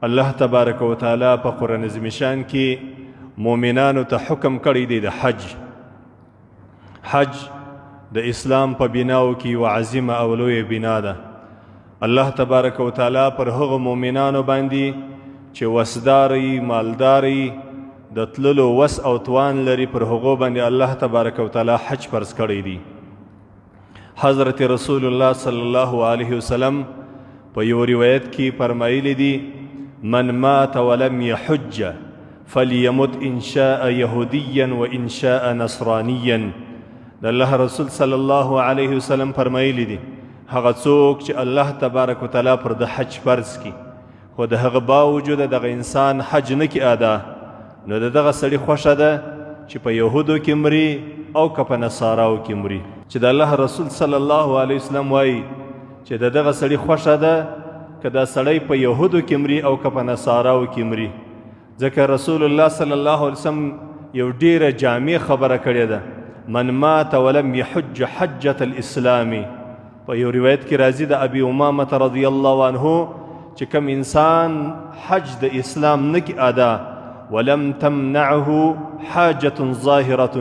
الله تبارک وتعالی په قرآن عظیم شان کې مؤمنانو ته حکم کړی دی د حج. حج د اسلام په بناو کې یوه عظیمه او لویه بنا ده. الله تبارک وتعالی پر هغو مؤمنانو باندې چې وسداري، مالداري، د تللو وس او توان لري، پر هغو باندې الله تبارک وتعالی حج فرض کړی دی. حضرت رسول الله صلی الله علیه وسلم په یو روایت کې فرمایلی دي: من مات ولم يحج فليمت ان شاء يهوديا وان شاء نصرانيا. د الله رسول صلی الله علیه وسلم فرمایلی دي، هغه څوک چې الله تبارک وتعالی پر د حج فرض کی، خو د هغه باوجود دغه انسان حج نه کی ادا، نو د دغه سړي خوښه ده چې په یهودو کې مري او که په نصاراو کې مري. چې د الله رسول صلی الله علیه وسلم وایي چې د دغه سړي خوښه ده که دا سړی په یهودو کې مري او که په نصاراو کې مري، ځکه رسول الله صلی الله علیه وسلم یو ډیره جامع خبره کړې ده: من مات ولم يحج حجة الاسلام. په یو روایت کې راځي د ابي امامه رضی الله عنه چې کوم انسان حج د اسلام نه کی ادا، ولم تمنعه حاجة ظاهرة،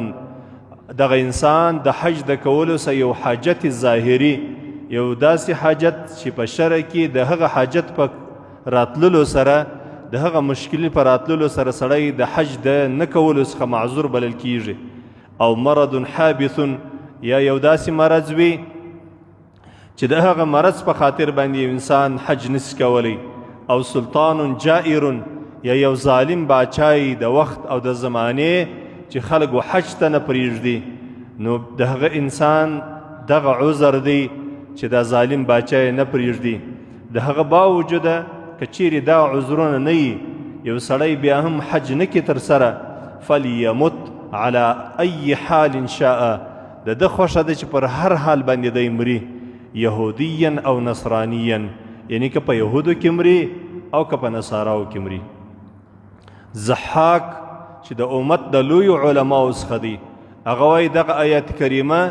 دغه انسان د حج د کولو سره یو حاجت ظاهري، یو داسې حاجت چې په شرع کې د هغه حاجت په راتللو سره، د هغه مشکل په راتللو سره سړی د حج د نه کولو څخه معذور بلل کیږي، او مرض حابث، یا یو داسې مرض وي چې د هغه مرض په خاطر باندې انسان حج نسی کولی، او سلطان جائر، یا یو ظالم باچای د وخت او د زمانې چې خلک حج ته نه پرېږدي، نو د هغه انسان دغه عذر دی چې دا ظالم باچای نه پرېږدي. د هغه باوجوده که چیرې دا عذرونه نه وي، یو سړی بیا هم حج نه کړي ترسره، فلیمت علی ای حال شاء، د ده خوښه ده چې پر هر حال باندې دی مري، یهودیا او نصرانیا، یعنی که په یهودو کې مري او که په نصاراو کې مري. ضحاک چې د امت د لویو علماو څخه دی، هغه وایي دغه آیت کریمه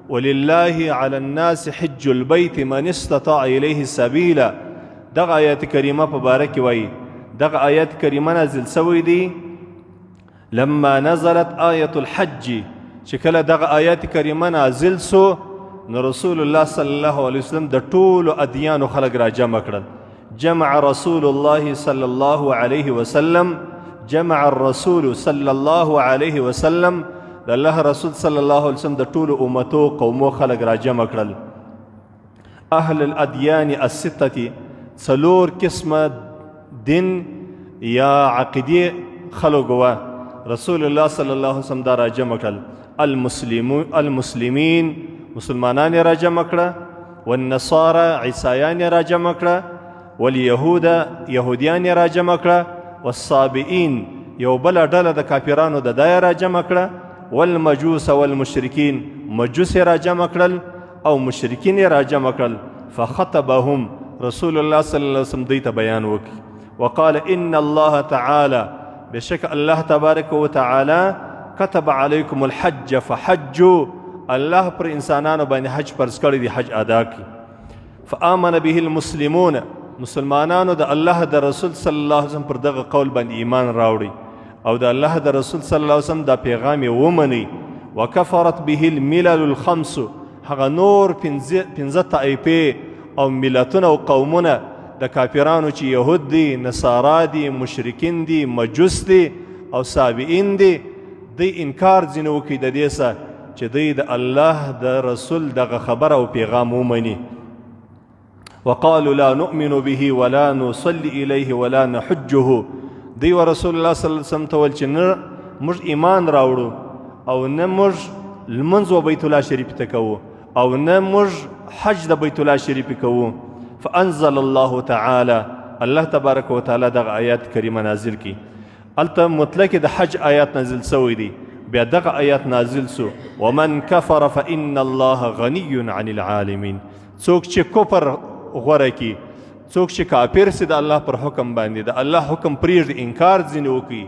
ولله علی الناس حج البیت من استطاع الیه سبیلا، دغه آیت کریمه په باره کې وایي دغه آیت کریمه نازل سوی دی لما نزلت آیت الحج، چې کله دغه آیت کریمه نازل سو، نو رسول الله صلی الله علیه وسلم د ټولو ادیانو خلک را جمع کړل. جمع رسول الله صلی الله علیه وسلم، جمع الرسول صلی الله علیه وسلم، د الله رسول صلی الله علیه وسلم د ټولو امتو قومو خلک را جمع کړل. اهل الادیان السته، څلور قسمه دین یا عقیدې خلکو وه، رسول الله صلی الله علیه وسلم دا را جمع کړل. المسلمین، مسلمانان یې را جمع کړه، والنصارى، عیسایان یې را جمع کړه، واليهود، یهودیان یې را جمع کړه، والصابئین، یو بله ډله د کافرانو د دا یې را جمع کړه، والمجوس والمشرکین، مجوس یې را جمع کړل او مشرکین یې را جمع کړل. فخطبهم، رسول الله صلی الله علیه وسلم دوی ته بیان وکړي، وقال ان الله تعالی، بشک الله تبارک وتعالی كتب عليكم الحج فحجوا، الله پر انسانانو باندې حج فرض کړی دی، حج ادا کړي. فآمن به المسلمون، مسلمانانو د الله د رسول صلی الله علیه وسلم پر دغه قول باندې ایمان راوړي او د الله د رسول صلی الله علیه وسلم دا پیغام یې ومني. وکفرت به الملل الخمس، هغه نور پنځه طایفې او ملتونه او قومونه د کافرانو چې یهود دي، نصارا دي، مشرکین دي، مجوس دي او سابعین دي، دی انکار ځینې وکړي د دې څه چې دی د الله د رسول دغه خبره او پیغام ومني. وقالوا لا نؤمن به ولا نصلي إليه ولا نحجه، دی و رسول الله صلی الله علیه وسلم ته ویل چې نه موږ ایمان راوړو او نه موږ لمونځ و بیت الله شریف ته کوو او نه موږ حج د بیت الله شریف کوو. فانزل الله تعالی، الله تبارک وتعالی دغه آیات کریمه نازل کی. هلته مطلق د حج آیات نازل سوی دی، بیا دغه آیات نازل سو: ومن کفر فإن الله غنی عن العالمین. څوک چې کفر غوره کی، څوک چې کافر سي د الله پر حکم باندې، د الله حکم پرېږدي، انکار ځینې وکړي،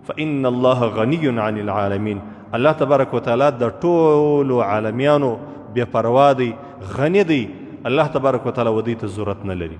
فإن الله غنی عن العالمین، الله تبارک وتعالی د ټولو عالمیانو بې پروا دی، غنی دی، الله تبارک وتعالی ودی ته ضرورت نه لري.